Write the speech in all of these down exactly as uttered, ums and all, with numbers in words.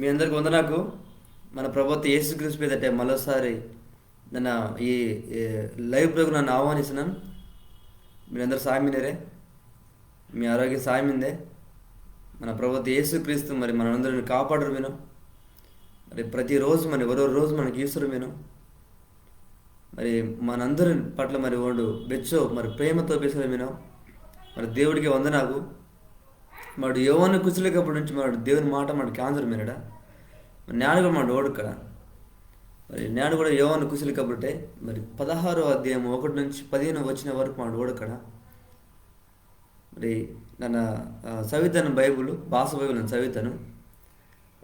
మీ అందరికి వందనాకు. మన ప్రభువత్త యేసుక్రీస్తు పేదటే మరోసారి నన్న ఈ, ఈ live program నన్న ఆహ్వానిస్తున్నాను. మీరందరూ సాయమినరే, మీ ఆరోగ్యం సాయమిందే. మన ప్రభువత్త యేసుక్రీస్తు మరి మనందరిని కాపాడరు మీను. మరి ప్రతిరోజు మరి ఒరో రోజు మనకి ఈశ్వరు మీను. మరి మనందరి పట్ల మరి ఓండు బెచ్చో మరి ప్రేమతో బేసరు మీను. మరి దేవుడికి వందనాకు. మరి యోవాను కుశల కబురు నుంచి మరి దేవుని మాట మరి కేంజరు మీనడా. మరి నేడు కూడా మరి ఓడకడ. మరి నేడు కూడా యోవాను కుశల కబురుటే మరి పదహారో అధ్యాయం ఒకటి నుంచి పదిహేను వచనం వరకు మరి ఓడకడ. మరి నన్న, ఆ, సవితను బైబిల్, భాష బైబిల్ నన్న సవితను.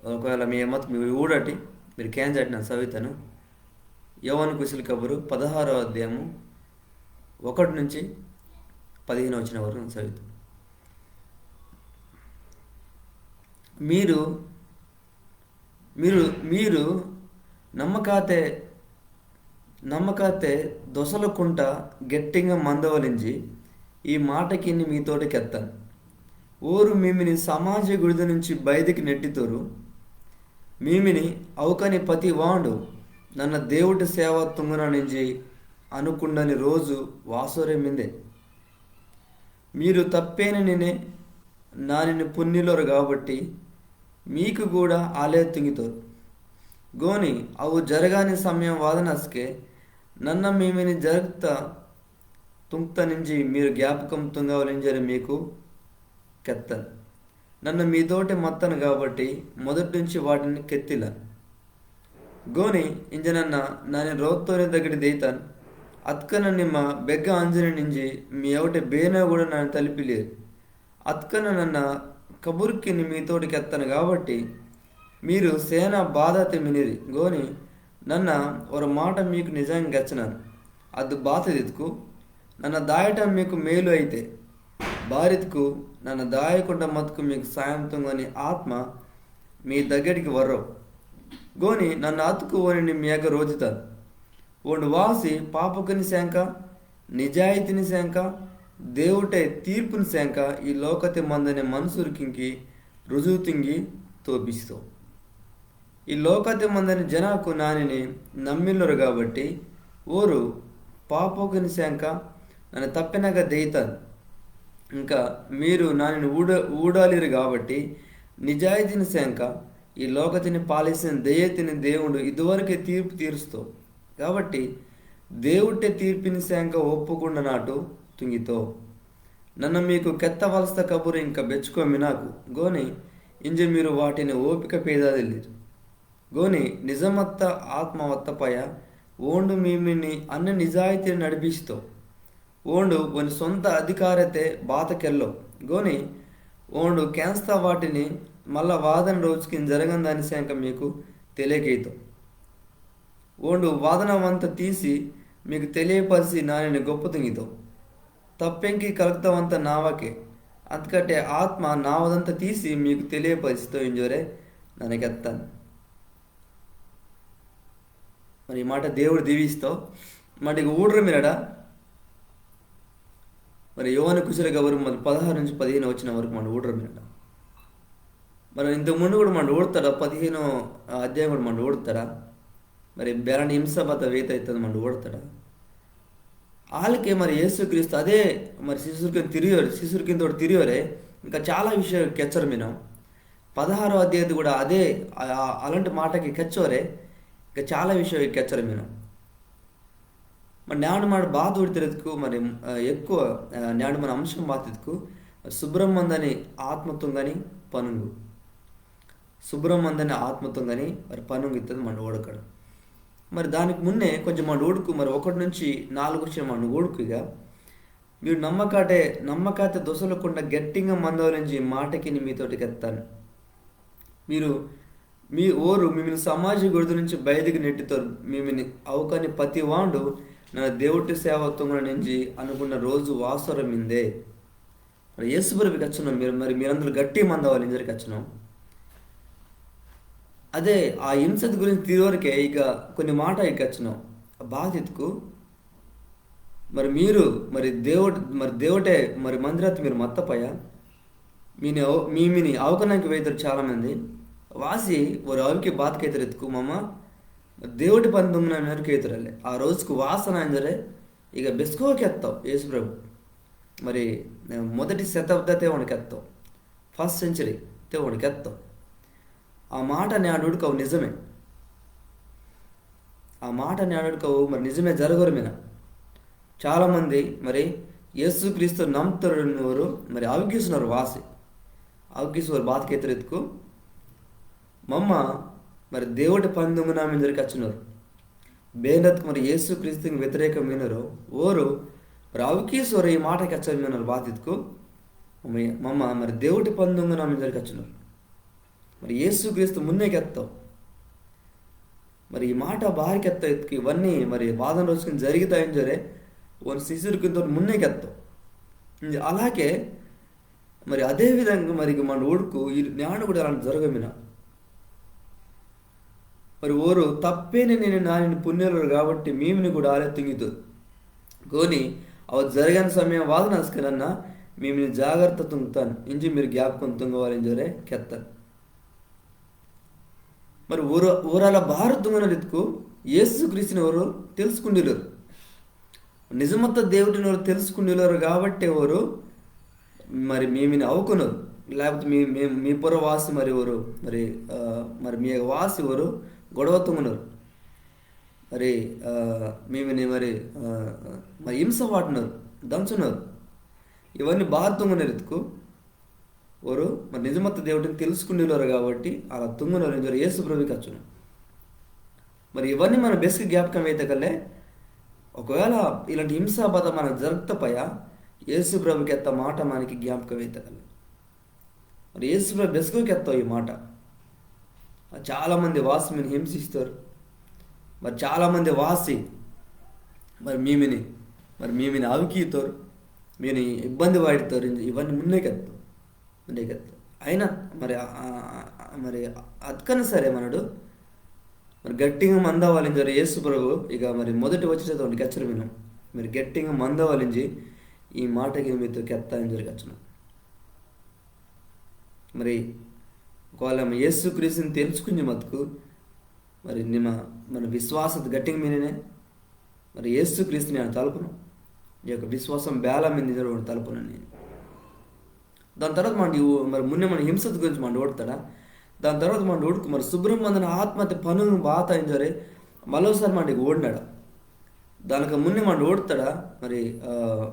ఒకవేళ మీ ఏమత్ మీ ఊడటి, మీరు కేంజాటి నన్న సవితను. యోవాను కుశల కబురు పదహారో అధ్యాయము ఒకటి నుంచి పదిహేను వచనం వరకు నన్న సవితను. మీరు, మీరు, మీరు నమ్మకాతే, నమ్మకాతే దొసలకుంట గట్టింగా మందవలింజి ఈ మాటకిని మీతోటి కెత్తాను. ఓరు మీమిని సమాజ గుడిద నుంచి బయటికి నెట్టితోరు. మీమిని అవుకని పతి వాండు నన్న దేవుటి సేవ తుంగననింజి అనుకుండని రోజు వాసోరే మిందే. మీరు తప్పేననినే నానిని పున్నిలోరు కాబట్టి మీకు కూడా ఆలే తుంగితోరు. గోని అవు జరగాని సమయం వాదనస్కే నన్న మీమిని జరుగ్త తుంక్త నుంచి మీరు జ్ఞాపకం తుంగవలింజరి మీకు కెత్తను. నన్న మీతోటే మత్తను కాబట్టి మొదటి నుంచి వాటిని కెత్తిల. గోని ఇంజనన్న నాని రోత్తోని దగ్గర దేతాన్. అత్కన నిమ్మ బెగ్గ అంజని నింజి మీ అవుటే బేనా కూడా నాని తలిపిలేరు. అత్కన నన్న కబుర్కిని మీతోటి కెత్తను కాబట్టి మీరు సేన బాధతే మినిరి. గోని నన్న ఒరో మాట మీకు నిజంగా గెచ్చనాను. అది బాతదిత్కు నన్న దాయటం మీకు మేలు అయితే, బారిత్కు నన్న దాయకుండా మత్కు మీకు సాయం తుంగని ఆత్మ మీ దగ్గరికి వర్రో. గోని నన్న అత్కు ఓనిని మీ అగ్గ రోజితాను. ఓండు వాసి పాపకుని సేంక, నిజాయితీని సేంక, దేవుటే తీర్పుని సేంక ఈ లోకతే మందని మనుసురికింకి రుజువు తింగి తోపిస్తో. ఈ లోకతే మందని జనాకు నానిని నమ్మిల్లరు కాబట్టి ఓరు పాపకుని సేంక నన్న తప్పెనగా దేయితాను. ఇంకా మీరు నానిని ఊడ-, ఊడాలిరు కాబట్టి నిజాయితీని సేంక ఈ లోకతిని పాలిసిన దెయ్యతిని దేవుడు ఇదివరకే తీర్పు తీరుస్తో. కాబట్టి దేవుటే తీర్పిని సేంక ఒప్పుకుండా నాటు తుంగితో. నన్న మీకు కెత్తవలస్త కబురు ఇంకా బెచ్చుకో మినాకు. గోని ఇంజ మీరు వాటిని ఓపిక పేదాదిల్లిరు. గోని నిజమత్త ఆత్మ వత్తపయ ఓండు మీమిని అన్ని నిజాయితీని నడిపిస్తో. ఓండు ఓని సొంత అధికారతే బాత కెల్లో. గోని ఓండు కేంస్త వాటిని మల్ల వాదన రోజుకిని జరగందాని సేంక మీకు తెలియకైతో. ఓండు వాదన వంత తీసి మీకు తెలియపరిసి నానిని గొప్ప తుంగితో. తప్పెంకి కలక్తవంత నావకే. అత్కటే ఆత్మ నావదంత తీసి మీకు తెలియపరిసితో ఇంజోరే నన్న కెత్తాను. మరి ఈ మాట దేవుడు దీవిస్తో. మరి ఇక ఊడరు మీరడా? మరి యోవాను కుశల కబురు మరి పదహారు నుంచి పదిహేను వచనం వరకు మన ఊడరు మీరడా? మరి ఇంతకు ముందు కూడా మన ఊడతాడా? పదిహేను, ఆ, అధ్యాయం కూడా మన ఊడతాడా? మరి బేరాని హింస బత వేత ఇత్తది మన ఊడతాడా? ఆలకే మరి యేసుక్రీస్తు అదే మరి శిశుర్కిని తిరియోరు, శిశుర్కిని తోడు తిరియోరే. ఇంకా చాలా విషయాలు కెచ్చరు మీను. పదహారో అధ్యాయతే కూడా అదే, ఆ, అలాంటి మాటకి కెచ్చోరే. ఇంకా చాలా విషయాలు కెచ్చరు మీను. మరి నేడు మన బాత ఊడితెరతుకు మరి, ఆ, ఎక్కువ, ఆ, నేడు మన అంశం బాతితుకు మరి శుభ్రం మందని ఆత్మ తుంగని పనుంగు. శుభ్రం మందని ఆత్మ తుంగని మరి పనుంగు ఇత్తది మన ఊడకడ. మరి దానికి మున్నే కొంచెం మన ఊడుకు మరి ఒకటి నుంచి నాలుగు వచ్చిన మన ఊడుకు ఇక మీరు నమ్మకాటే, నమ్మకాతే దొసలకుండా గట్టిగా మందవలించి మాటకిని మీతోటి కెత్తాను. మీరు, మీ ఓరు మీమిని సమాజ గుడిద నుంచి బయటికి నెట్టితోరు. మీమిని అవుకని పతి వాండు నన్న దేవుటి సేవ తుంగన నుంచి అనుకున్న రోజు వాసోర మిందే. మరి యేసు ప్రభు కెచ్చను మీరు, మరి మీరందరూ గట్టి మందవలింజరి కెచ్చను. అదే ఆ హింసత గురించి తిరివరకే ఇక కొన్ని మాట ఇక కెచ్చను. బాతితుకు మరి మీరు, మరి దేవుడు, మరి దేవుటే, మరి మందిరతే మీరు మత్తపయ. మీని అవ-, మీ, మీని అవకనానికి వేయితారు చాలా మంది. వాసి ఓరు అవికి బాత కెత్తోరు ఇత్కు మమ్మ దేవుటి పని తుంగన మినోరు కెత్తోరలే. ఆ రోజుకు వాసన ఇంజోరే ఇక బెస్కో కెత్తో యేసు ప్రభు. మరి మొదటి శతాబ్దతే ఓండు కెత్తో, ఫస్ట్ సెంచరీతే ఓండు కెత్తో. ఆ మాట నేండు ఊడ్కు అవు నిజమే. ఆ మాట నేండు ఊడ్కు అవు మరి నిజమే జరగోరు మిన. చాలామంది మరి యేసుక్రీస్తు నమ్ముతోరు ఓరు మరి అవికిసినోరు వాసి. అవికిసి ఓరు బాత కెత్తోరు ఇత్కు మమ్మ మరి దేవుటి పని తుంగన మింజోరే కెచ్చినోరు. బేనత్కు మరి యేసుక్రీస్తుకి వ్యతిరేకం మినోరో ఓరు మరి అవికిసి ఓరు ఈ మాట కెచ్చోరు మినోరు బాత ఇత్కు మమ్మ, మమ్మ మరి దేవుటి పని తుంగన మింజోరే కెచ్చినోరు. మరి యేసుక్రీస్తు మున్నే కెత్తో. మరి ఈ మాట బారి కెత్తో ఇత్కు ఇవన్నీ మరి వాదన రోజుకుని జరిగితా ఇంజోరే ఓని శిష్యుర్కింతోరు మున్నే కెత్తో. ఇంజ-, అలాగే మరి అదే విధంగా మరి ఇక మన ఊడ్కు ఈ నేండు కూడా అలాంటి జరగ మిన. మరి ఓరు తప్పేనే నేను నానిని పున్నెలోరు కాబట్టి మీమిని కూడా ఆలే తుంగితోరు. గోని అవు జరగని సమయం వాదన అస్కనన్నా మీమిని జాగ్రత్త తుంగ్తాను. ఇంజి మీరు జ్ఞాపకం తుంగవాలి ఇంజోరే కెత్తాను. మరి ఓరు, ఓరు అలా బారు తుంగనోరు ఇత్కు యేసుక్రీస్తుని ఓరు తెలుసుకుండిలోరు. నిజమత్త దేవుటిని ఓరు తెలుసుకుండిలోరు కాబట్టి ఓరు మరి మీమిని అవుకునోరు. లేకపోతే మీ, మీ, మీ పొర వాసి మరి ఓరు మరి, ఆ, మరి మీ వాసి ఓరు గొడవ తుంగనోరు. మరి, ఆ, మీమిని మరి, ఆ, మరి హింస వాటినోరు, దంచునోరు. ఇవన్నీ బారు తుంగనోరు ఇత్కు ఓరు మరి నిజమత్త దేవుటిని తెలుసుకుండిలోరు కాబట్టి అలా తుంగనోరు ఇంజోరే యేసు ప్రభు కెచ్చినో. మరి ఇవన్నీ మన బెస్కె జ్ఞాపకం వేతకలే. ఒకవేళ ఇలాంటి హింసా బాధ మనకు జరుగుతపాయ, యేసు ప్రభు కెత్త మాట మనకి జ్ఞాపకం వేతకలే. మరి యేసు ప్రభు బెస్కె కెత్తో ఈ మాట. ఆ, చాలా మంది వాసి మీమిని హింసిస్తోరు. మరి చాలా మంది వాసి మరి మీమిని, మరి మీమిని అవికితోరు, మీమిని ఇబ్బంది వాటితోరు, ఇవన్నీ మున్నే కెత్తో. మున్నే కెత్తో. అయినా మరి ఆ, ఆ, ఆ, మరి అత్కన సరే మనడు మరి గట్టిగా మందవాలింజోరే యేసు ప్రభు ఇక మరి మొదటి వచనతో కెచ్చోరు మినో. మరి గట్టిగా మందవాలింజి ఈ మాటకి మీతో కెత్తా ఇంజోరే కెచ్చినో. మరి ఒకవేళ మన యేసుక్రీస్తుని తెలుసుకుంజి మత్కు మరి నిమ్మ మన విశ్వాసత గట్టిగా మినినే. మరి యేసుక్రీస్తుని నేను తలుపును. ఈ యొక్క విశ్వాసం బేల మింది ఇంజోరే తలుపును నేను. దాని తర్వాత మనడు ఇవు-, మరి మున్నే మన హింసత గురించి మనడు ఊడ్తాడా. దాని తర్వాత మనడు ఊడ్కు మరి సుబ్బరమ్ మందాని ఆత్మతే పనుంగు బాత ఇంజోరే మళ్ళొకసారి మనడు ఇక ఊడినాడు. దానికి మున్నే మనడు ఊడ్తాడా మరి, ఆ,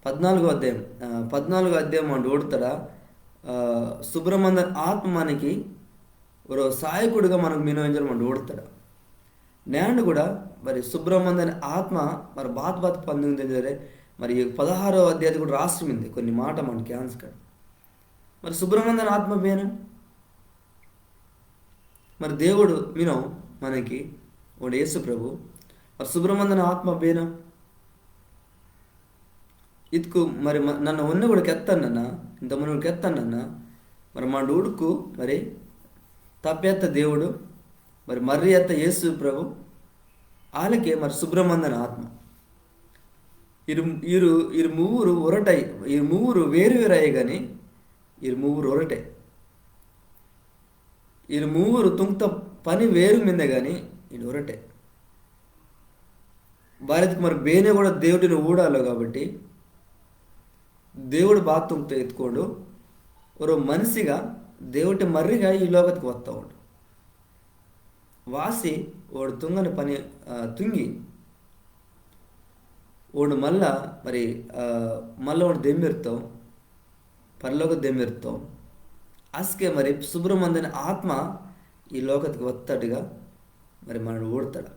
పద్నాలుగో అధ్యాయం, ఆ, పద్నాలుగో అధ్యాయం మనడు ఊడ్తాడా, ఆ, సుబ్బరమ్ మందాని ఆత్మ మనకి ఒరో సాయకుడుగా మనకు మినో ఇంజోరే మనడు ఊడ్తాడా. నేండు కూడా మరి సుబ్బరమ్ మందాని ఆత్మ మరి బాత బాత పనుంగు ఇంజోరే మరి ఈ పదహారో అధ్యాయం కూడా రాసి మింది కొన్ని మాట మనకి ఆన్స్కర్. మరి సుబ్బరమ్ మందాని ఆత్మ బేనో. మరి దేవుడు మినో మనకి ఓండు యేసు ప్రభు. మరి సుబ్బరమ్ మందాని ఆత్మ బేనో. ఇత్కు మరి మ-, నన్న ఒన్నే కూడా కెత్తానన్న, ఇంత మున్నె కూడా కెత్తానన్న, మరి మనడు ఊడ్కు మరి తప్పేత్త దేవుడు, మరి మర్రి అత్త యేసు ప్రభు, ఆలకే మరి సుబ్బరమ్ మందాని ఆత్మ. ఇరు, ఇరు, ఇరు మూవురు ఒరటై, ఇరు మూవురు వేరు వేరాయే గాని, ఇరు మూవురు ఒరటే. ఇరు మూవురు తుంగ్త పని వేరు మిందే గాని, ఇరు ఒరటే. బారిత్కు మరి బేనే కూడా దేవుటిని ఊడాలో కాబట్టి, దేవుడు బాత తుంగ్తో ఇత్కు ఓండు, ఒరో మనిషిగా దేవుటి మర్రిగా ఈ లోకత్కు వత్తో ఓండు. వాసి ఓండు తుంగని పని, ఆ, తుంగి. ఓండు మళ్ళా మరి, ఆ, మళ్ళా ఓండు దెమ్మిర్తో, పరలోక దెమ్మిర్తో. అస్కే మరి సుబ్బరమ్ మందాని ఆత్మ ఈ లోకత్కు వత్తట్టుగా మరి మనడు ఊడ్తాడా.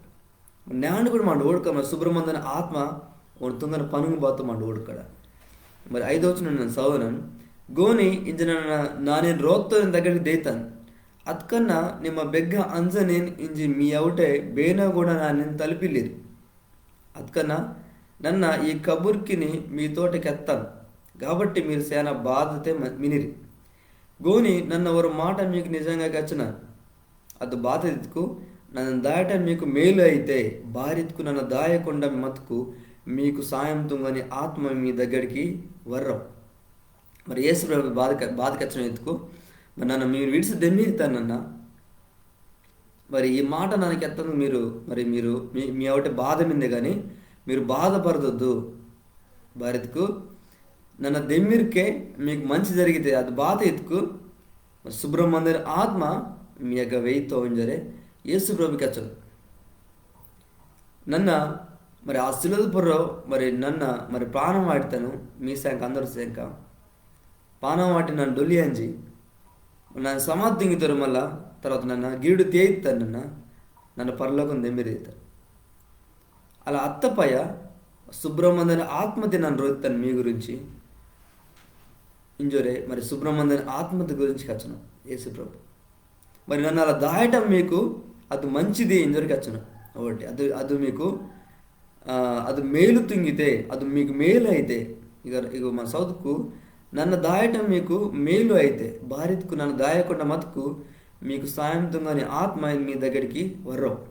నేండు కూడా మనడు ఊడ్క మరి సుబ్బరమ్ మందాని ఆత్మ ఓండు తుంగని పనుంగు బాత మనడు ఊడ్కడా. మరి ఐదో వచనం నన్న సదవనాన్. గోని ఇంజ నన్న నానిని రోత్తోరిని దగ్గరికి దేతాన్. అత్కన్న నిమ్మ బెగ్గ అంజనేన్ ఇంజి మీ అవుటే బేనో కూడా నానిని తలిపిల్లిరి. అత్కన్న నన్న ఈ కబుర్కిని మీతోటే కెత్తాన్. కాబట్టి మీరు సేన బాధతే మ-, మినిరి. గోని నన్న ఒరో మాట మీకు నిజంగా కెచ్చనాన్. అదు బాతదిత్కు నన్న దాయటం మీకు మేలు అయితే, బారిత్కు నన్న దాయకుండా మత్కు మీకు సాయం తుంగని ఆత్మ మీ దగ్గరికి వర్రం. మరి యేసు ప్రభు బాత కె-, బాత కెచ్చనో ఇత్కు, మరి నన్న మీరు విడిసి దెమ్మిరితానన్న. మరి ఈ మాట నన్న కెత్తను మీరు, మరి మీరు మీ, మీ అవుటే బాధ మిందే కానీ మీరు బాధపడదొద్దు. బారిత్కు నన్న దెమ్మిరికే మీకు మంచి జరిగితే అది బాత ఇత్కు, మరి సుబ్రమందని ఆత్మ మీ యొక్క వెయితో ఇంజరే యేసు ప్రభు కెచ్చను. నన్న మరి ఆ సిలువద పొర్రో మరి నన్న మరి ప్రాణం వాటితాను మీ సేంక అందరు సేంక. ప్రాణం వాటి నన్న డొల్లి అంజి. నన్న సమాధి తుంగితోరు మళ్ళా తర్వాత నన్న గీడు తేయితాను నన్న, నన్న పరలోకం దెమ్మిరితాను. అలా అత్తపయ సుబ్రమందని ఆత్మతి నన్న రోయితాను మీ గురించి. ఇంజోరే మరి సుబ్రమందని ఆత్మతి గురించి కెచ్చను యేసు ప్రభు. మరి నన్న అలా దాయటం మీకు అది మంచిది ఇంజోరే కెచ్చను. ఒకటి అది, అది మీకు, ఆ, అది మేలు తుంగితే, అది మీకు మేలు అయితే, ఇక, ఇక మన సౌత్కు నన్న దాయటం మీకు మేలు అయితే, బారిత్కు నన్న దాయకుండా మత్కు మీకు సాయం తుంగని ఆత్మ మీ దగ్గరికి వర్రో.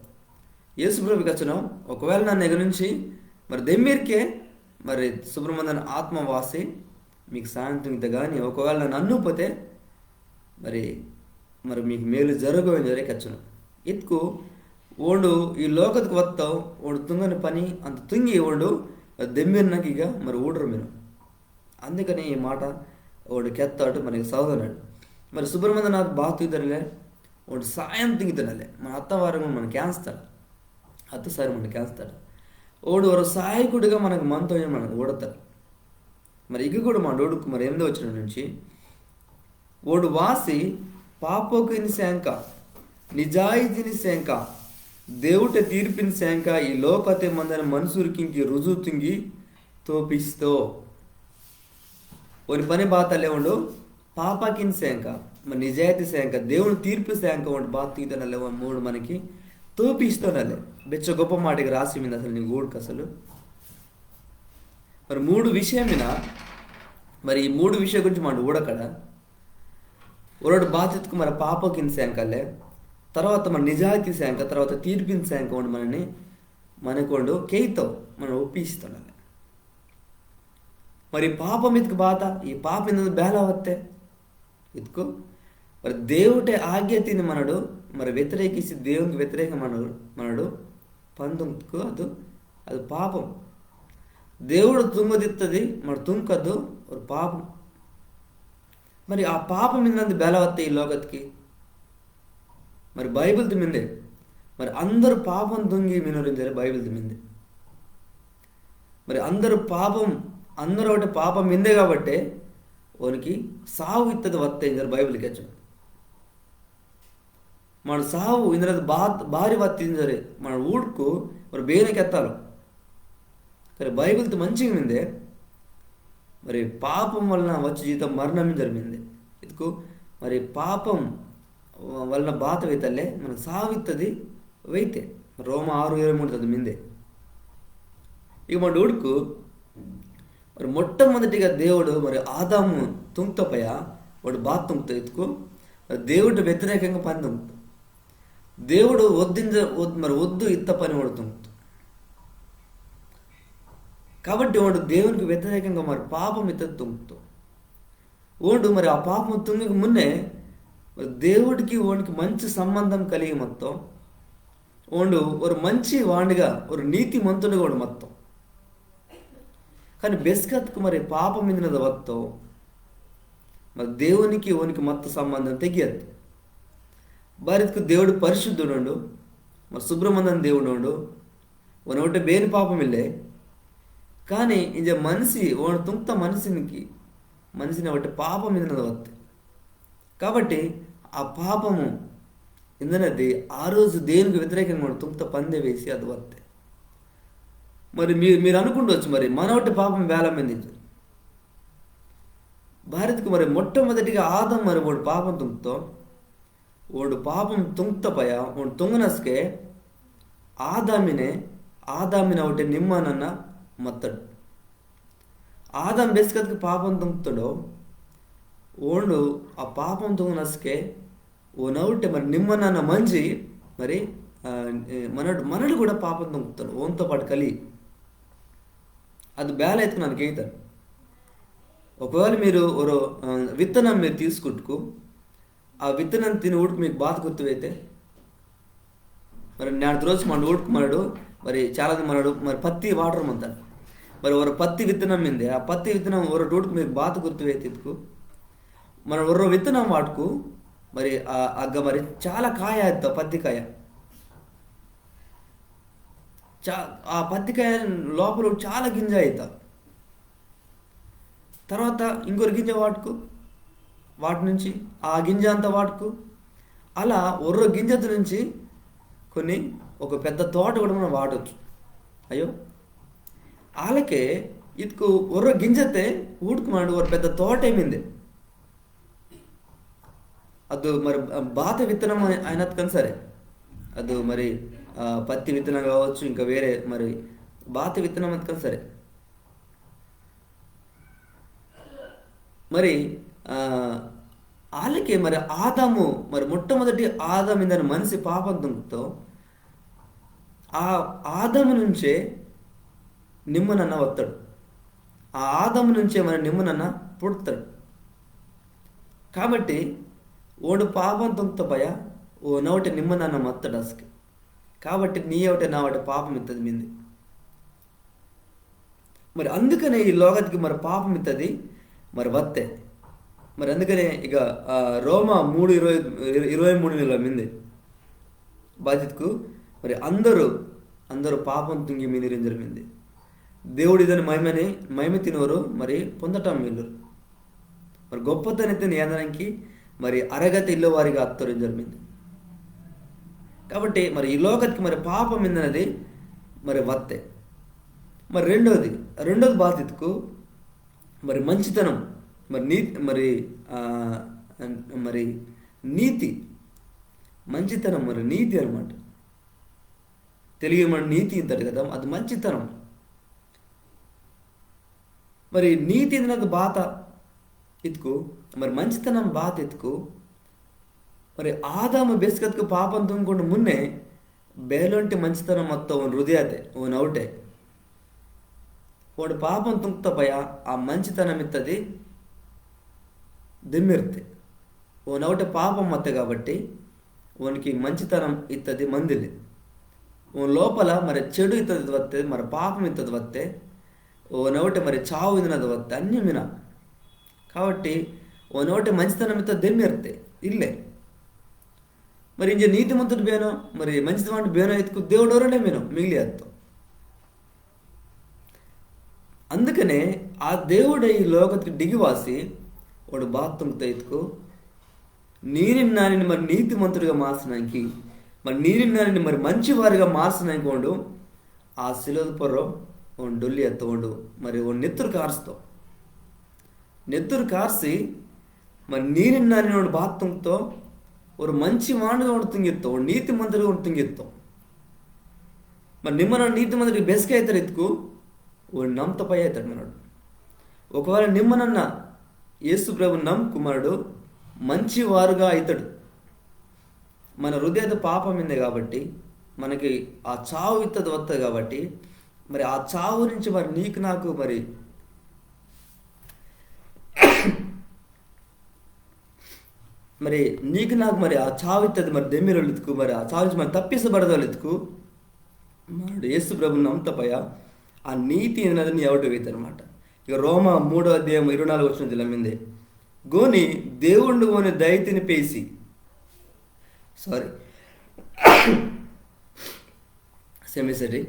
యేసు ప్రభు కెచ్చను, ఒకవేళ నన్న ఇక నుంచి మరి దెమ్మిరికే మరి సుబ్రమందని ఆత్మ వాసి మీకు సాయం తుంగితే కానీ ఒకవేళ నన్న అనుపోతే మరి, మరి మీకు మేలు జరగవు ఇంజరే కెచ్చను. ఇత్కు ఓండు ఈ లోకత్కు వత్తో, ఓండు తుంగని పని అంత తుంగి ఓండు దెమ్మిరినకి ఇక మరి ఊడరు మీరు. అందుకని ఈ మాట ఓండు కెత్తాడు మనకి సౌదనాడు. మరి సుబ్రమందని ఆత్మ బాత తుంగితనలే, ఓండు సాయం తుంగితనలే, మన అత్తవారం మన కేంజ్తాడు. అత్త సారి మన కేంజ్తాడు. ఓండు ఒరో సాయకుడిగా మనకు మంతో మనకు ఊడతాడు. మరి ఇక కూడా మా డోడుకు మరి ఎనిమిదో వచనం నుంచి, ఓండు వాసి పాపకిని సేంక, నిజాయితిని సేంక, దేవుటే తీర్పిని సేంక ఈ లోకతే మందని మనుసురికింకి రుజువు తుంగి తోపిస్తో. ఓని పని బాతలే ఓండు పాపకిని సేంక, మరి నిజాయితి సేంక, దేవుని తీర్పు సేంక ఓండు బాత తుంగితనలే ఓండు మనకి తోపిస్తోనలే. బెచ్చ గొప్ప మాటకి రాసి మిందే అసలు నీ ఊడుకు అసలు. మరి మూడు విషయమిన, మరి ఈ మూడు విషయం గురించి మన ఊడకడ. ఒరోడు బాతిత్కు మరి పాపకిని సేంకలే, తర్వాత మరి నిజాయితి సేంక, తర్వాత తీర్పిని సేంక ఓండు మనని, మనకు ఓండు కేయితో, మన ఒప్పిస్తోనలే. మరి పాపం ఇత్కు బాత, ఈ పాపం ఇంద బేల వత్తే ఇత్కు, మరి దేవుటే ఆజ్ఞతిని మనడు, మరి వ్యతిరేకిసి దేవునికి వ్యతిరేకం మనడు, మనడు పందుకు అది, అది పాపం. దేవుడు తుంగదిత్తది, మరి తుంకదు, ఒరో పాపం. మరి ఆ పాపం ఇంద బేల వత్తే ఈ లోకత్కి. మరి బైబిల్ది మిందే. మరి అందరు పాపం తుంగి మినోరు ఇంజరే బైబిల్ది మిందే. మరి అందరు పాపం, అందరు ఒకటే పాపం మిందే కాబట్టే ఓనికి సావు ఇత్తది వత్తే ఇంజరే బైబిల్ కెచ్చను. మన సావు ఇందరది బా-, బారి వత్తే ఇంజరే మన ఊడుకు మరి బేనే కెత్తాలో. కానీ బైబిల్ది మంచిగా మిందే. మరి పాపం వలన వచ్చే జీతం మరణం ఇంజరే మిందే. ఇత్కు మరి పాపం వలన బాత వెయితలే మన సావు ఇత్తది వెయితే. రోమా ఆరు ఇరవై మూడు తది మిందే. ఇక మన ఊడుకు మరి మొట్టమొదటిగా దేవుడు మరి ఆదాము తుంగ్తపయ ఓండు బాత తుంగ్తో ఇత్కు మరి దేవుడు వ్యతిరేకంగా పని తుంగ్తో. దేవుడు వద్దింద-, వద్-, మరి వద్దు ఇత్త పని ఓండు తుంగ్తో. కాబట్టి ఓండు దేవునికి వ్యతిరేకంగా మరి పాపం ఇత్తది తుంగ్తో. ఓండు మరి ఆ పాపం తుంగక మున్నే మరి దేవుడికి ఓనికి మంచి సంబంధం కలిగి మత్తో. ఓండు ఒరో మంచి వాండుగా, ఒరో నీతిమంతుడుగా ఓండు మత్తో. కానీ బెస్కత్కు మరి పాపం ఇందనది వత్తో, మరి దేవునికి ఓనికి మత్త సంబంధం తెగియద్దు. బారిత్కు దేవుడు పరిశుద్ధుడు ఓండు, మరి సుబ్రమందని దేవుడు ఓండు, ఓనవుటే బేని పాపం ఇల్లే. కానీ ఇంజ మనిషి, ఓండు తుంగ్త మనిషినికి, మనిషిని ఒకటి పాపం ఇందనది వత్తే. కాబట్టి ఆ పాపము ఇందనది ఆ రోజు దేవునికి వ్యతిరేకంగా ఓండు తుంగ్త పందే వేసి అది వత్తే. మరి మీ-, మీరు అనుకుండొచ్చు మరి మనవటి పాపం వేల మంది. బారిత్కు మరి మొట్టమొదటిగా ఆదాం మరి ఓండు పాపం తుంగ్తో. ఓండు పాపం తుంగ్తపయ, ఓండు తుంగనస్కే ఆదామినే, ఆదామిన ఒకటి నిమ్మ నన్న మత్తడు. ఆదాం బెస్కత్కు పాపం తుంగ్తోండో, ఓండు ఆ పాపం తుంగనస్కే, ఓనవుటే మరి నిమ్మ నన్న మంజి, మరి, ఆ, ఏ, మనడు, మనడు కూడా పాపం తుంగ్తోండు, ఓంతో పాటు కలి. అది బేల ఇత్కు నన్న కేయితాను. ఒకవేళ మీరు ఒరో, ఆ, విత్తనం మీరు తీసుకుట్టుకు, ఆ విత్తనం తిని ఊడుకు మీకు బాత గుర్తువైతే, మరి నేడు రోజు మన ఊడుకు మనడు, మరి చాలా మంది మనడు, మరి పత్తి వాటర్ మంతాడు. మరి ఒరో పత్తి విత్తనం మిందే, ఆ పత్తి విత్తనం ఒరో ఊడుకు మీకు బాత గుర్తువైతే ఇత్కు, మన ఒరో విత్తనం వాటుకు, మరి ఆ అగ్గ మరి చాలా కాయ అవుతా, పత్తి కాయ. చా ఆ పత్తి కాయ లోపల చాలా గింజ అవుతా. తర్వాత ఇంకొక గింజ వాటుకు, వాటి నుంచి ఆ గింజ అంతా వాటుకు, అలా ఒర్రో గింజత నుంచి కొన్ని ఒక పెద్ద తోట కూడా మనం వాడొచ్చు. అయ్యో, ఆలకే ఇత్కు ఒర్రో గింజతే ఊడుకు మనడు ఒక పెద్ద తోట ఏమింది. అది మరి బాత విత్తనం అయినది కానీ సరే, అది మరి ఆ, పత్తి విత్తనం కావచ్చు, ఇంకా వేరే మరి బాత విత్తనం అది కానీ సరే, మరి ఆ, ఆలకే మరి ఆదాము, మరి మొట్టమొదటి ఆదాము ఇందని మనిషి పాపం తుంగుతో ఆ ఆదాము నుంచే నిమ్మ నన్న వస్తాడు. ఆ ఆదాము నుంచే మరి నిమ్మ నన్న పుడతాడు. కాబట్టి ఓండు పాపం తుంగ్త పయ ఓనవుటే నిమ్మ నన్న మత్తడు అస్కె. కాబట్టి నీయవుటే నావటే పాపం ఇత్తది మింది. మరి అందుకనే ఈ లోకత్కి మరి పాపం ఇత్తది మరి వత్తే. మరి అందుకనే ఇక ఆ, రోమా మూడు ఇరవై, ఇరవై మూడు నెల మింది బాతిత్కు మరి అందరూ అందరూ పాపం తుంగి మినిరింజర్ మింది. దేవుడు ఇదని మహిమని మహిమ తినోరు మరి పొందటం మిల్లురు. మరి గొప్పతనైతే ఏందనంకి మరి అరగతి ఇల్లవారిగా అత్తోరు ఇంజర్ మింది. కాబట్టి మరి ఈ లోకత్కి మరి పాపం మిందనది మరి వత్తే. మరి రెండోది, రెండోది బాతిత్కు మరి మంచితనం, మరి నీతి, మరి ఆ, మరి నీతి, మంచితనం మరి నీతి అనమాట. తెలుగు మన నీతి ఇంతటి కదా, అది మంచితనం. మరి నీతి ఇందనది బాత ఇత్కు, మరి మంచితనం బాత ఇత్కు. మరి ఆదాము బెస్కత్కు పాపం తుంగకుండా మున్నే బేలోంటి మంచితనం మత్తో ఓని హృదయతే, ఓనవుటే. ఓండు పాపం తుంగ్త పయ ఆ మంచితనం ఇత్తది దెమ్మిర్తే. ఓనవుటే పాపం మత్తే కాబట్టి ఓనికి మంచితనం ఇత్తది మందిలే. ఓని లోపల మరి చెడు ఇత్తది వత్తే, మరి పాపం ఇత్తది వత్తే, ఓనవుటే మరి చావు ఇందనది వత్తే అన్ని మిన. కాబట్టి ఓనవుటే మంచితనం ఇత్తది దెమ్మిర్తే ఇల్లే. మరి ఇంజ నీతిమంతుడు బేనో, మరి మంచివాడు బేనో ఇత్కు దేవుడు ఒరోడే మినో మిగిలి అత్తో. అందుకనే ఆ దేవుడే ఈ లోకత్కి డిగివాసి ఓండు బాత తుంగ్త ఇత్కు, నీనిన్ నానిన్ మరి నీతిమంతుడిగా మార్సనాంకి, మరి నీనిన్ నానిన్ మరి మంచివారిగా మార్సనాంకి ఓండు ఆ సిలువద పొర్రో ఓండు డొల్లి అత్తో, ఓండు మరి ఓండు నెత్తురు కార్స్తో. నెత్తురు కార్సి మరి నీనిన్ నానిన్ ఓండు బాత తుంగ్తో, ఒరో మంచి వాండుగా ఓండు తుంగిత్తో, ఓండు నీతిమంతుడిగా ఓండు తుంగిత్తో. మరి నిమ్మ నన్న నీతిమంతుడిగా బెస్కె అయితాడు ఇత్కు, ఓండు నమ్త పయ అయితాడు మనడు. ఒకవేళ నిమ్మ నన్న యేసు ప్రభు నమ్కు మనడు మంచి వారుగా అయితాడు. మన హృదయత పాపం మిందే కాబట్టి మనకి ఆ చావు ఇత్తది వత్తది కాబట్టి, మరి ఆ చావు నుంచి మరి నీకు నాకు మరి మరి నీకు నాకు మరి ఆ చావు ఇత్తది మరి దెమ్మిరోలిత్కు, మరి ఆ చావు నుంచి మరి తప్పిసబడదోలిత్కు, మనడు యేసు ప్రభుని నమ్త పయ ఆ నీతి ఇందనది నీ అవుటే వేయితే అనమాట. ఇక రోమా మూడో అధ్యాయం ఇరవై నాలుగు వచనం ఇలా మిందే, గోని దేవుండు ఓని దయతిని పేసి, సారీ, క్షమిసరి.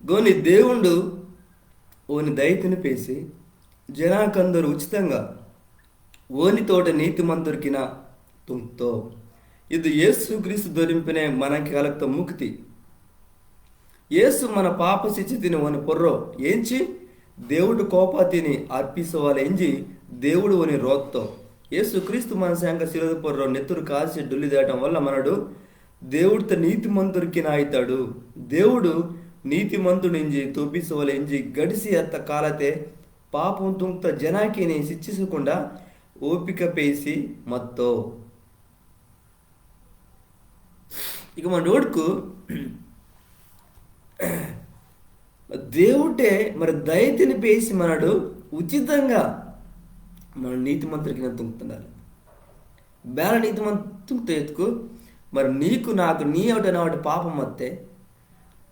గోని దేవుండు ఓని దయతిని పేసి జనాకందరు ఉచితంగా ఓని తోటే నీతిమంతుర్కిన తుంగ్తో. ఇది యేసు క్రీస్తు దొరింపినే మనకి కలక్త ముక్తి. యేసు మన పాప శిక్ష తిని ఓని పొర్రో ఏంచి దేవుడు కోపతిని అర్పిసవాలె ఇంజి దేవుడు ఓని రోత్తో. యేసు క్రీస్తు మన సంక సిలువద పొర్రో నెత్తురు కాసి డొల్లి దాయటం వల్ల మనడు దేవుడితో నీతిమంతుడికిన అయితాడు. దేవుడు నీతిమంతుడింజి తోపిసవాలె ఇంజి గడిసి అత్త కాలతే పాపం తుంగ్త జనాకిని శిక్షిసకుండా ఓపిక పేసి మత్తో. ఇక మన రోడ్కు దేవుటే మరి దయతిని పేసి మనడు ఉచితంగా మన నీతిమంతుడికిన తుంగ్తుండాలి. బేల నీతిమంతుడు ఇత్కు, మరి నీకు నాకు నీ అవుట నా అవుట పాపం అత్తే,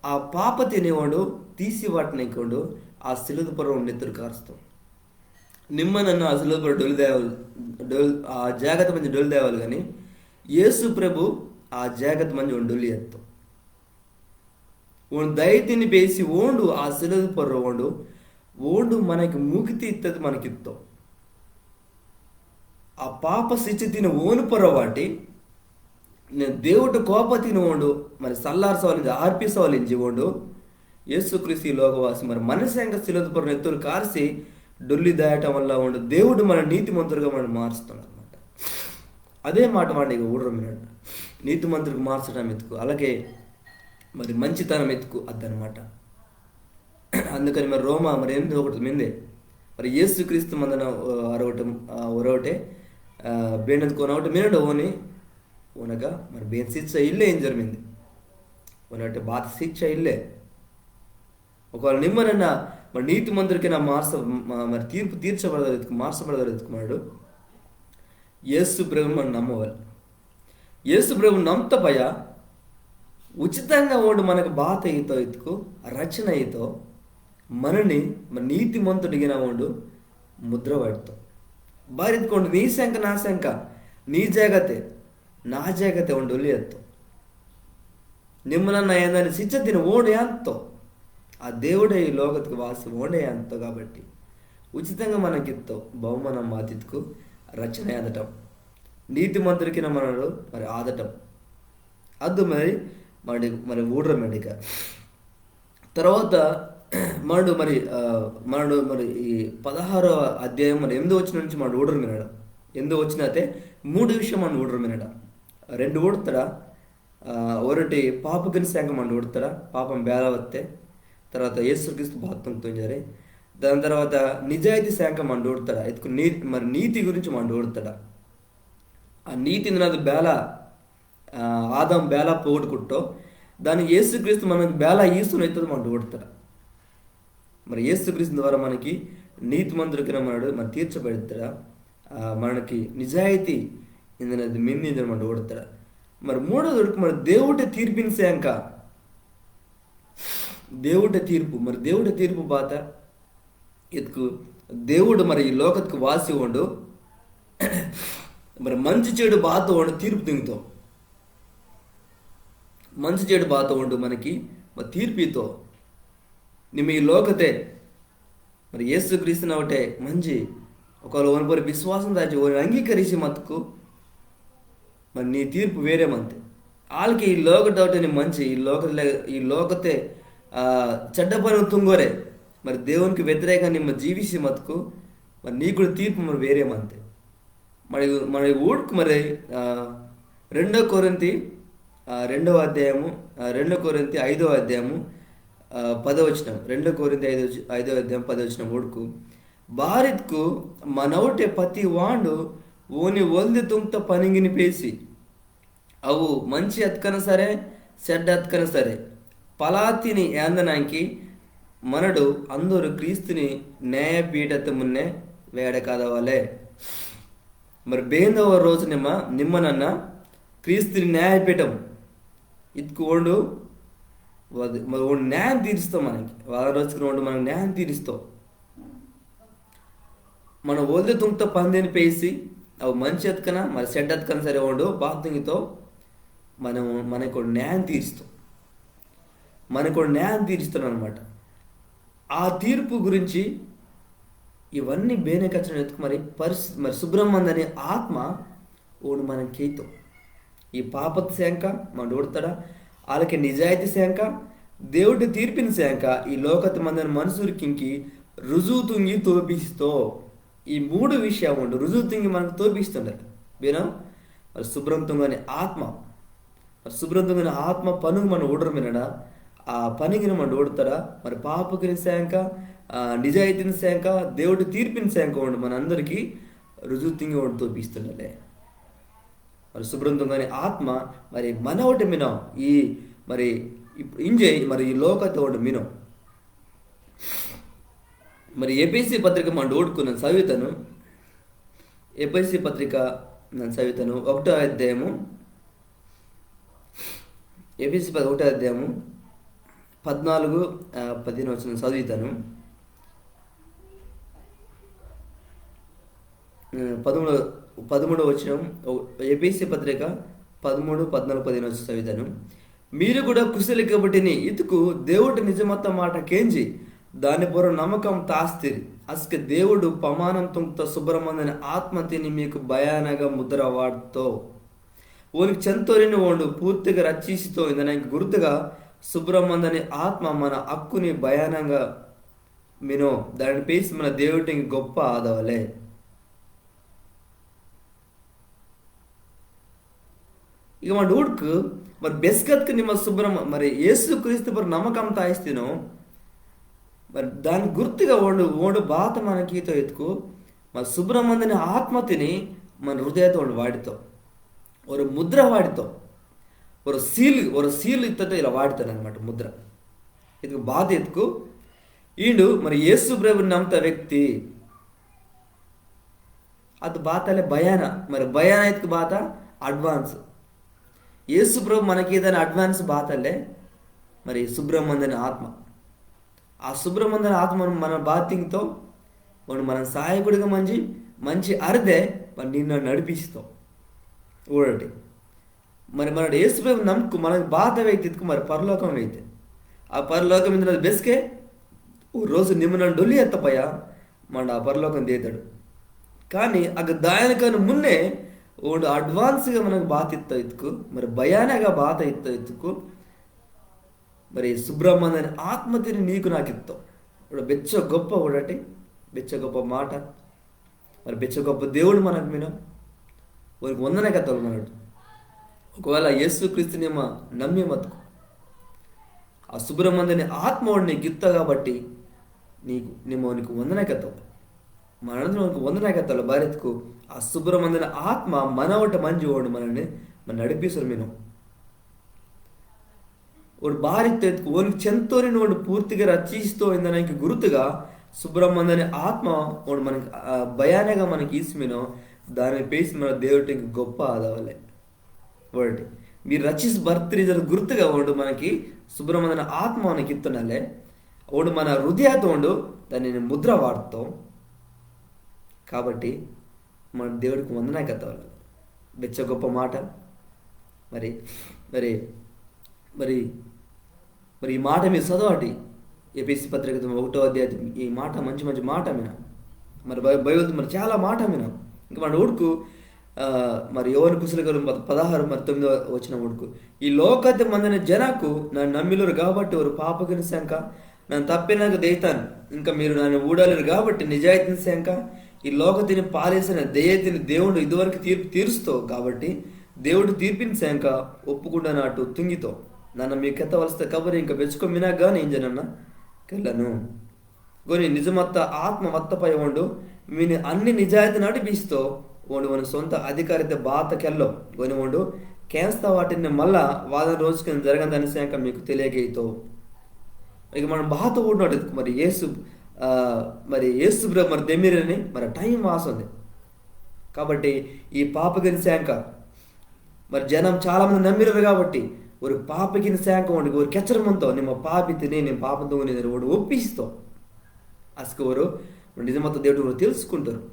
ఆ పాపతిని ఓండు తీసి వాటనీకి ఓండు ఆ సిలువత్ పొర్రో ఓండు నెత్తురు కార్స్తో. నిమ్మ నన్న ఆ సిలువత్ పొర్రో డొల్లి దేవాలి, డొల్-, ఆ జాగత్ మంజి డొల్లి దేవాలి గాని, యేసు ప్రభు ఆ జాగత్ మంజి ఓండు డొల్లి అత్తో. ఓండు దయతిని బేసి ఓండు ఆ సిలువత్ పొర్రో ఓండు, ఓండు మనకి ముక్తి ఇత్తది మనకిత్తో. ఆ పాప సిచ్చతిని ఓను పొర్రో వాటి, నే దేవుటి కోపతిని ఓండు, మరి సల్లార్సవాలింజి, ఆర్పిసవాలింజి ఓండు, యేసుక్రీస్తు ఈ లోకవాసి, మరి మనసెంక సిలువత్ పొర్రో నెత్తురు కార్సి, డొల్లి దాయటం వల్ల ఓండు, దేవుడు మన నీతిమంతురుగా మన మార్స్తో అన్నమాట. అదే మాట వాడికి ఊడరు మినడు. నీతిమంతురుగా మార్సటం ఇత్కు, అలాగే మరి మంచితనం ఇత్కు అద్దనమాట. అందుకని మరి రోమా మరి ఎనిమిది ఒకటి మిందే. మరి యేసుక్రీస్తు మందన, ఆ, అరవటం, ఆ, ఒరవటే, ఆ, బేనది కొనవటం మినడు ఓని, ఓనగా మరి బేన్ శిక్ష ఇల్లే ఇంజోర్ మిందే. ఓనవటే బాత శిక్ష ఇల్లే. ఒకవేళ నిమ్మ నన్న మరి నీతిమంతురికిన మార్స-, మ-, మరి తీర్పు తీర్చబడదలెత్తుకు, మార్చబడదలెత్తుకు మాడు. యేసు ప్రభు మన నమ్మవాలి. యేసు ప్రభు నమ్త పయ ఉచితంగా ఓండు మనకు బాత ఈతో ఇత్కు, రచన ఈతో, మనని మరి నీతిమంతుడిగిన ఓండు ముద్ర వాటితో. బారిత్కు ఓండు నీ సెంక నా సెంక, నీ జాగతే, నా జాగతే ఓండు డొల్లి అత్తో. నిమ్మ నన్న ఏందని సిచ్చతిని ఓండే అంతో. ఆ దేవుడే ఈ లోకత్కు వాసి ఓండే అంతో కాబట్టి ఉచితంగా మనకిత్తో బహుమానం మాతిత్కు రచన ఆదటం. నీతిమంతురికిన మనడు మరి ఆదటం. అద్దు మరి, మరి, మరి ఊడర మెడిక. తర్వాత మనడు మరి, ఆ, మనడు మరి ఈ పదహారవ అధ్యాయం మరి ఎనిమిదో వచనం నుంచి మనడు ఊడరు మినడ. ఎనిమిదో వచనం అయితే మూడు విషయం మనడు ఊడరు మినడ. రెండు ఊడతాడా? ఆ, ఒకటి పాపకిన శాంక మనడు ఊడతాడా? పాపం బేల వస్తే. తర్వాత యేసుక్రీస్తు బాత్తం తుంజరే. దాని తర్వాత నిజాయితీ శాంక మనడు ఊడతాడా? ఎత్తుకు నీ-, మరి నీతి గురించి మనడు ఊడతాడా? ఆ నీతి నాది బేల, ఆ, ఆదాం బేల పోగొట్టుకుంటో, దాన్ని యేసుక్రీస్తు మనకు బేల ఈసునైతుంది మనడు ఊడతాడా? మరి యేసుక్రీస్తు ద్వారా మనకి నీతిమంతుడికిన మనడు మన తీర్చబడతాడా? ఆ, మనకి నిజాయితీ ఇందనది మింది ఇందని మనడు ఊడతాడా? మరి మూడోది ఉడుకు మరి దేవుడి తీర్పిన శాంక, దేవుడి తీర్పు, మరి దేవుడి తీర్పు బాత ఎత్తుకు దేవుడు మరి ఈ లోకత్కు వాసి ఓండు, మరి మంచి చెడు బాత ఓండు తీర్పు తుంగితో. మంచి చెడు బాత ఓండు మనకి మరి తీర్పితో. నిమ్మ ఈ లోకతే మరి యేసుక్రీస్తునవటే మంచి ఒకవేళ ఓని పొర్రో విశ్వాసం దాచి ఓని అంగీకరిసి మత్కు మరి నీ తీర్పు వేరే మంతే. ఆల్కి ఈ లోకతవటని మంచి, ఈ లోకలే-, ఈ లోకతే, ఆ, చెడ్డ పని తుంగోరే, మరి దేవునికి వ్యతిరేకంగా నిమ్మ జీవిసి మత్కు మరి నీ కూడా తీర్పు మరి వేరే మంతే. మరి, మరి ఊడ్కు మరి, ఆ, రెండో కొరింథీ, ఆ, రెండవ అధ్యాయము, ఆ, రెండో కొరింథీ ఐదవ అధ్యాయము, ఆ, పదవచనం. రెండో కొరింథీ ఐదో, ఐదో అధ్యాయం పదవచనం ఊడ్కు. బారిత్కు మనవుటే పతి వాండు ఓని ఒల్ది తుంగ్త పనింగిని పేసి. అవు మంచి అత్కన సరే, చెడ్డ అత్కన సరే. పలాతిని ఏందనాంకి మనడు అందరు క్రీస్తుని న్యాయపీఠత మున్నే వేడకాదవాలే. మరి బేందవ రోజు నిమ్మ, నిమ్మనన్న క్రీస్తుని న్యాయపీఠం ఇత్కు ఓండు, వద-, మరి ఓండు న్యాయం తీరుస్తో మనకి. వారం రోజుకి ఓండు మనకి న్యాయం తీరుస్తో. మన ఒల్ది తుంగ్త పందిని పేసి, అవు మంచి అత్కన, మరి చెడ్డ అత్కన సరే ఓండు, బాతుంగితో, మనం, మనకు న్యాయం తీరుస్తో. మనకు న్యాయం తీరుస్తాడు అనమాట. ఆ తీర్పు గురించి ఇవన్నీ బేనే కచ్చిన ఎత్తుకు మరి పరిశు-, మరి సుబ్రహ్మణ్యని ఆత్మ ఓండు మనకి కేతో. ఈ పాపత్ శాంక మనడు ఊడతాడా? ఆలకే నిజాయితీ శాంక, దేవుడి తీర్పిన శాంక, ఈ లోకత మందని మనుషులకింకి రుజువు తుంగి తోపిస్తో. ఈ మూడు విషయం ఓండు రుజువు తుంగి మనకు తోపిస్తుండే. బేనో? మరి సుబ్రం తుంగని ఆత్మ. మరి సుబ్రం తుంగని ఆత్మ పనుంగు మన ఊడరు మినడా? ఆ పనింగిని మన ఊడతాడా? మరి పాపకిని శాంక, ఆ, నిజాయితీని శాంక, దేవుడి తీర్పిన శాంక ఓండు మన అందరికీ రుజువు తుంగి ఓండు తోపిస్తుండలే. మరి సుబ్రం తుంగని ఆత్మ మరి మనవటి మినో ఈ మరి ఇప్-, ఇంజే మరి ఈ లోకతోడు మినో. మరి ఎఫెసీ పత్రిక మనడు ఊడ్కున్న సవితను, ఎఫెసీ పత్రిక నన్న సవితను ఒకటో అధ్యాయము, ఎఫెసీ పద-, ఒకటో అధ్యాయము పద్నాలుగు, ఆ, పదిహేను వచనం సవితను. ఆ, పదమూడు, పదమూడవ వచనం, ఓ, ఎఫెసీ పత్రిక పదమూడు, పద్నాలుగు, పదిహేను వచనం సవితను. మీరు కూడా కుశలి కబుటిని ఇతుకు దేవుడు నిజమత్త మాట కేంజి, దాని పొర నమ్మకం తాస్తిరి. అస్కె దేవుడు పమానం తుంక్త సుబ్రమందని ఆత్మ తిని మీకు భయానగా ముద్ర వాడ్తో. ఓనికి చెంతోరిని ఓండు పూర్తిగా రక్షిసితో ఇందనానికి గుర్తుగా సుబ్రమందని ఆత్మ మన అక్కుని భయానంగా మినో. దాని పేసి మన దేవుటికి గొప్ప ఆదవలే. ఇక మన ఊడుకు మరి బెస్కత్కు నిమ్మ సుబ్రమ-, మరి యేసు క్రీస్తు పొర నమ్మకం తాయిస్తినో, మరి దాని గుర్తుగా ఓండు, ఓండు బాత మనకి ఈతో ఎత్తుకు, మరి సుబ్రమందని ఆత్మతిని మన హృదయతో ఓండు వాడితో, ఒక ముద్ర వాడితో, ఒక సీల్, ఒక సీల్ ఇత్తతో ఇలా వాడితాను అనమాట ముద్ర. ఇదిగో బాత ఎత్తుకు ఈండు మరి యేసు ప్రభుని నమ్ముత వ్యక్తి. అది బాతలే భయాన, మరి భయాన ఎత్తుకు బాత అడ్వాన్స్. యేసు ప్రభు మనకి ఏదైనా అడ్వాన్స్ బాతలే, మరి సుబ్రమందని ఆత్మ. ఆ సుబ్రమందని ఆత్మ మన బాతింగ్తో, ఓండు మన సహాయకుడిగా మంచి, మంచి అరిదే, మరి నిన్ను నడిపిస్తో. ఊడటి. మరి మనడు యేసు ప్రభు నమ్ముకు మనకు బాత వ్యక్తి ఇత్తుకు మరి పరలోకం అయితే. ఆ పరలోకం ఇందులో బెస్కే, ఓ రోజు నిమ్మనం డొల్లి ఎత్తపయ, మన ఆ పరలోకం దేతాడు. కానీ అగ దాయనకను మున్నే, ఓండు అడ్వాన్స్గా మనకు బాత ఇత్త ఇత్తుకు, మరి భయానగా బాత ఇత్త ఇత్తుకు, మరి సుబ్రమందని ఆత్మతిని నీకు నాకు ఇత్తో. ఇప్పుడు బెచ్చ గొప్ప ఊడటి, బెచ్చ గొప్ప మాట, మరి బెచ్చ గొప్ప దేవుడు మనకు మినో, ఓనికి వందనే కత్తలు మనడు. ఒకవేళ యేసు క్రీస్తు నిమ్మ నమ్మి మతుకు, ఆ సుబ్రమందని ఆత్మ ఓండు నీకు ఇత్త కాబట్టి, నీకు నిమ్మ ఓనికి వందనే కత్తలు. మనడు ఓనికి వందనే కత్తలు. బారిత్కు ఆ సుబ్రమందని ఆత్మ మనవట మంజి ఓండు మనని, మన నడిపిస్తారు మినో. ఓండు బారిత్కు ఓనికి చెంతోరిని ఓండు పూర్తిగా రక్షిస్తో ఇందనానికి గుర్తుగా సుబ్రమందని ఆత్మ ఓండు మనకి, ఆ, భయానగా మనకి ఈసిమినో, దాని పేసి మన దేవుటికి గొప్ప ఆదవలే. ఒకటి, మీరు రక్షించబర్తిరి ఇందని గుర్తుగా ఓండు మనకి సుబ్రమందని ఆత్మ మనకి ఇత్తునలే, ఓండు మన హృదయతో ఓండు దానిని ముద్ర వాడుతాం. కాబట్టి మన దేవుడికి వందనా కత్తవాలి. బెచ్చ గొప్ప మాట. మరి, మరి, మరి, మరి ఈ మాట మీరు చదవటి. ఎఫెసీ పత్రిక ఒకటో అధ్యాయం ఈ మాట మంచి మంచి మాట మిన. మరి బై-, బైబిల్తో మరి చాలా మాట మిన. ఇంకా మన ఊడుకు, ఆ, మరి యోహాను కుశల కబురు పద-, పదహారు మరి తొమ్మిదో వచనం ఊడుకు. ఈ లోకతి మందని జనకు నన్న నమ్మిలోరు కాబట్టి ఓరు పాపకిని శంక, నన్న తప్పినకు దేయితాను. ఇంకా మీరు నన్న ఊడాలిరు కాబట్టి నిజాయితిని శంక, ఈ లోకతిని పాలేసిన దెయ్యతిని దేవుడు ఇదివరకు తీర్పు తీరుస్తో కాబట్టి దేవుడు తీర్పిని శంక ఒప్పుకుండా నాటు తుంగితో. నన్న మీ కెత్తవలసిన కబురు ఇంకా బెచ్చుకో మినా గాని ఇంజనన్న కెల్లను. గోని నిజమత్త ఆత్మ మత్తపై ఓండు, మీని అన్ని నిజాయితి నడిపిస్తో, ఓండు ఓని సొంత అధికారిత బాత కెల్లో, గోని ఓండు కేంస్త వాటిని మళ్ళా వాదన రోజుకి జరగందని శంక మీకు తెలియగైతో. ఇక మన బాత ఊడినట్టు మరి యేసు, ఆ, మరి యేసు ప్రభు మరి దెమ్మిరని మరి టైం వాసుంది. కాబట్టి ఈ పాపకిని శంక మరి జనం చాలా మంది నమ్మిరారు కాబట్టి, ఓరు పాపకిని శంక ఓండు, ఓరు కెచ్చరమంతో, నిమ్మ పాపితిని, నిమ్మ పాపం తుంగని ఓండు ఒప్పిస్తో. అసలు ఓరు నిజమత్త దేవుడు ఓరు తెలుసుకుంటారు.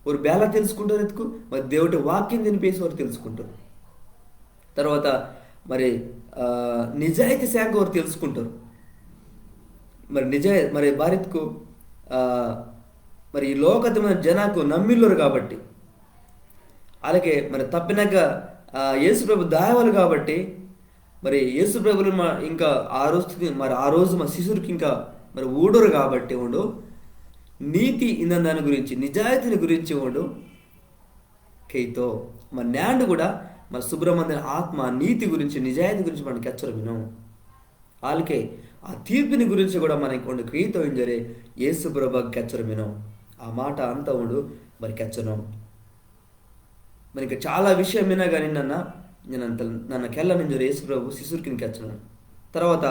ఓరు బేలా తెలుసుకుంటారు ఎత్తుకు, మరి దేవుడి వాక్యం తినిపేసి ఓరు తెలుసుకుంటారు. తర్వాత మరి, ఆ, నిజాయితి శంక ఓరు తెలుసుకుంటారు. మరి నిజాయి-, మరి బారిత్కు, ఆ, మరి ఈ లోకతి మన జనాకు నమ్మిల్లోరు కాబట్టి, అలాగే మరి తప్పినాక, ఆ, యేసు ప్రభు దాయవాలు కాబట్టి, మరి యేసు ప్రభులు మ-, ఇంకా ఆ రోజు, మరి ఆ రోజు మా శిష్యురికి ఇంకా మరి ఊడరు కాబట్టి ఓండు నీతి ఇందని దాని గురించి, నిజాయితీని గురించి ఓండు కేతో. మరి నేండు కూడా మరి సుబ్రమందని ఆత్మ నీతి గురించి, నిజాయితీ గురించి మనకి కెచ్చరు విను. ఆలకే ఆ తీర్పుని గురించి కూడా మనకి ఓండు కేతో ఇంజరే యేసు ప్రభు కెచ్చరు విను. ఆ మాట అంతా ఓండు మరి కెచ్చను. మరి ఇంకా చాలా విషయం మినా కానీ నన్న, నేను అంత, నన్న కెల్ల నుంచి యేసు ప్రభు శిష్యుడికి కెచ్చను. తర్వాత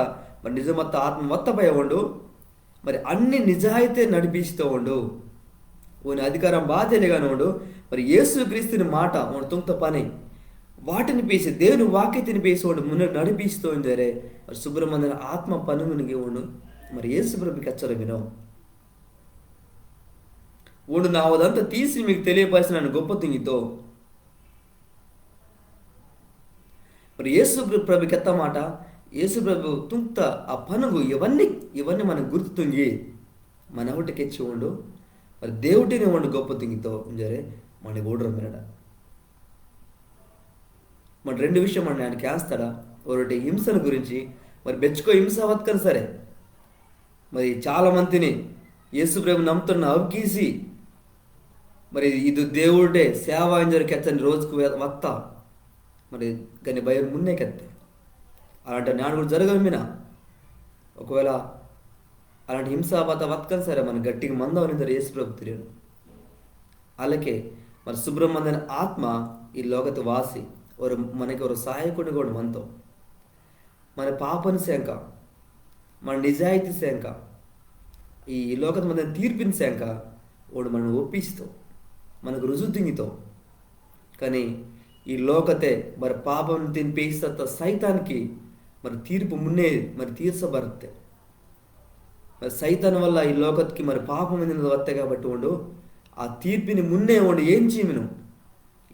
మరి నిజమత్త ఆత్మ వత్తపై ఓండు, మరి అన్ని నిజాయితీ నడిపిస్తూ ఓండు. ఓని అధికారం బాతేనే కానీ ఓండు, మరి యేసు క్రీస్తుని మాట ఓండు తుంగ్త పని, వాటిని పేసి, దేవుని వాక్యతిని పేసి ఓండు మున్నె నడిపిస్తోండరే, మరి సుబ్బరమ్ మందని ఆత్మ పనుంగునికి ఓండు మరి యేసు ప్రభు కెచ్చోరె మినో. ఓండు నా వదంత తీసి మీకు తెలియపరిసినాని గొప్ప తుంగితో. మరి యేసు ప్ర-, ప్రభు కెత్త మాట, యేసు ప్రభు తుంగ్త ఆ పనుగు ఇవన్నీ, ఇవన్నీ మనకు గుర్తు తుంగి, మన ఒకటి కెచ్చి ఓండు, మరి దేవుటిని ఓండు గొప్ప తుంగితో ఇంజరే మనకి ఊడరు మినడ. మరి రెండు విషయం మన నేను కేస్తాడా, ఒకటి హింసను గురించి, మరి బెచ్చుకో హింస వత్కని సరే, మరి చాలా మందిని యేసు ప్రభు నమ్ముతున్న అవకీసి, మరి ఇది దేవుడే సేవ ఇంజరి కెత్తని రోజుకు వె-, వత్తా. మరి కానీ బయరు మున్నే కెత్తే. అలాంటి నాడు కూడా జరగదు మీనా. ఒకవేళ అలాంటి హింస బాధ వత్కని సరే, మన గట్టిగా మందవని ఇంజరి యేసు ప్రభు తెలియను. అలాగే మరి సుబ్బరమ్ మందని ఆత్మ ఈ లోకత వాసి, ఒక మనకి ఒక సహాయకుడు కూడా మనతో. మన పాపని సేంక, మన నిజాయితీ సేంక, ఈ లోకత మందని తీర్పిని సేంక, ఓండు మనని ఒప్పిస్తో, మనకు రుజువు తుంగితో. కానీ ఈ లోకతే మరి పాపం తిని పేయిసత్త సైతానికి మరి తీర్పు మున్నే మరి తీర్చబడతే. మరి సైతాన్ వల్ల ఈ లోకత్కి మరి పాపం ఏంది వత్తే కాబట్టి ఓండు ఆ తీర్పిని మున్నే ఓండు ఏం చేయమిను,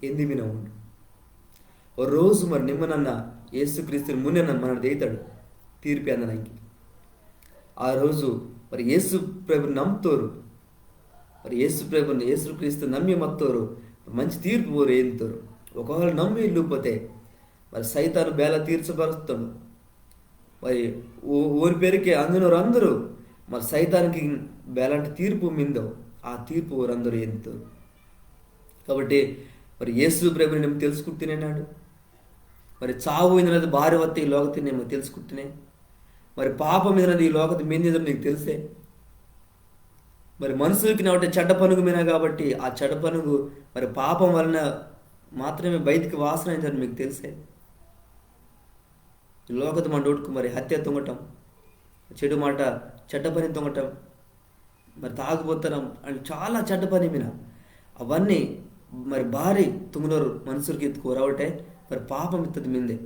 ఏంది మిన ఓండు. ఓ రోజు మరి నిమ్మనన్న యేసుక్రీస్తుని మున్నే నన్న మనడు దేతాడు తీర్పు అందనానికి. ఆ రోజు మరి యేసు ప్రభుని నమ్ముతోరు, మరి యేసు ప్రభుని, యేసుక్రీస్తు నమ్మి మత్తోరు మంచి తీర్పు ఓరు ఏంతోరు. ఒకవేళ నమ్మి ఇల్లుపోతే మరి సైతాను బేల తీర్చబరుస్తాడు. మరి ఓ-, ఓరి పేరుకే అందునోరు అందరూ మరి సైతానికి బేలాంటి తీర్పు మిందో, ఆ తీర్పు ఓరందరూ ఏంతోరు. కాబట్టి మరి యేసు ప్రభుని నేను తెలుసుకుంటేనే నాడు, మరి చావు ఇందనది బారి వత్తే ఈ లోకతిని నేను తెలుసుకుంటేనే, మరి పాపం ఇందనది ఈ లోకత మిందిందో నీకు తెలిసే. మరి మనుషులకి నవ్వుటే చెడ్డ పనుగు మినా కాబట్టి ఆ చెడ్డ పనుగు మరి పాపం వలన మాత్రమే బయటికి వాసన అయిందని మీకు తెలిసే. ఈ లోకత మన డోటుకు మరి హత్య తుంగటం, చెడు మాట, చెడ్డ పని తుంగటం, మరి తాగుబోతనం అని చాలా చెడ్డ పని మిన. అవన్నీ మరి బారి తుంగనోరు మనుషులకి ఎత్తుకోరవటే మరి పాపం ఇత్తది మిందే.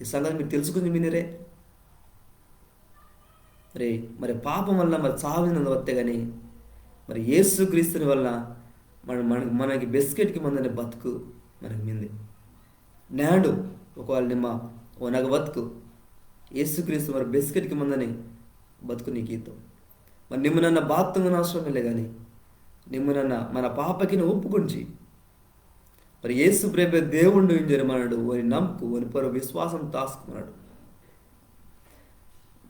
ఈ సంగతి మీరు తెలుసుకుంది మినిరే. మరి, మరి పాపం వల్ల మరి చావినది వత్తే కానీ మరి యేసు క్రీస్తుని వల్ల మన, మన, మనకి బెస్కెట్కి మందని బతుకు మనకి మింది. నేడు ఒకవేళ నిమ్మ ఓనగ బతుకు యేసు క్రీస్తు మరి బెస్కెట్కి మందని బతుకు నీకు ఈతో. మరి నిమ్మ నన్న బాత్తుంగన అవసరం ఇల్లే కానీ నిమ్మ నన్న మన పాపకిని ఒప్పుకుంచి మరి యేసు ప్రభే దేవుండు ఇంజరి మనడు ఓని నమ్ముకు ఓని పొర విశ్వాసం తాసుకున్నాడు.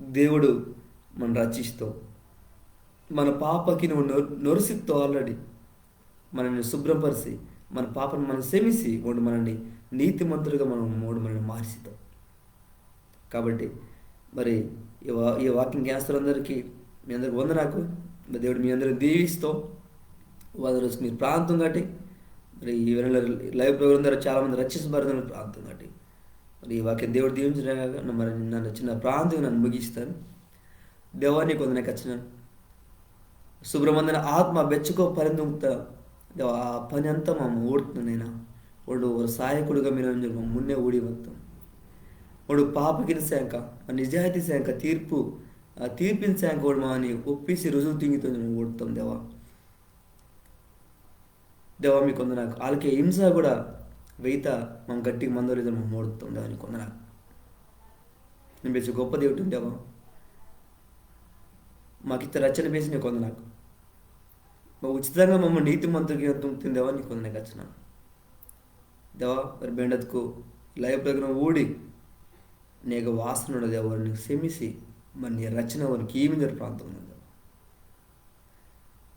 దేవుడు మన రక్షిస్తో మన పాపకిని నొ-, నొరిసిత్తో already. మనని శుభ్రపరిచి మన పాపను మనం క్షమించి ఓండు మనని నీతిమంతులుగా మనం ఓండు మనని మార్చితో. కాబట్టి మరి ఈ వా-, ఈ వాక్యం కేంజోరందరికీ మీ అందరికి వందనాకు. మరి దేవుడు మీ అందరిని దీవిస్తో. వారి రోజు మీరు ప్రార్థన కట్టి మరి ఈ వేళ live program ద్వారా చాలా మంది రక్షించబడుతున్నారు ప్రార్థన కట్టి. మరి ఈ వాక్యం దేవుడు దీవించిన మరి నన్న చిన్న ప్రార్థన నన్న ముగిస్తాను. దేవా నీకు వందనాకు కచ్చినాను. శుభ్రమందని ఆత్మ బెచ్చుకో పని తుంగ్తా. దేవా ఆ పని అంతా మా ఊడుతున్నానైనా. ఓండు ఒక సహాయకుడుగా మీరు మమ్మ మున్నే ఊడి వత్తాం. ఓండు పాపకిని సేంక, ఆ నిజాయితీ సేంక, తీర్పు, ఆ తీర్పిని సేంక ఓండు మాని ఒప్పిసి రుజువు తుంగితో ఊడుతాం దేవా. దేవా మీకు వందనాకు. ఆలకే హింస కూడా వెయిత మమ్మ గట్టిగా మందోరిదో మమ్మ ఊడుతాం దేవా నీకు వందనాకు. నిమ్మ బెచ్చో గొప్ప దేవుడు దేవా. మాకిత్త రక్షణ బేసి నీకు వందనాకు. మా ఉచితంగా మమ్మ నీతిమంతులుగా తుంగ్తిని దేవా నీకు వందనాకు కచ్చినాను. దేవా మరి బేండత్కు live program ఊడి నీకు వాసన దేవా నీకు క్షమించి మరి నీ రక్షణ వారికి ఈమిందరు ప్రార్థన దేవా.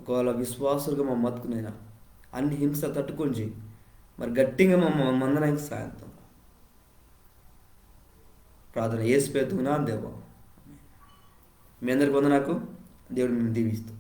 ఒకవేళ విశ్వాసులుగా మా మతుకునైనా అన్ని హింస తట్టుకుంచి మరి గట్టిగా మా మందనానికి సాయంత్రం ప్రార్థన యేసు పేరుతో నా దేవా. మీ అందరికి వందనాకు. దేవుడు మిమ్మల్ని దీవిస్తూ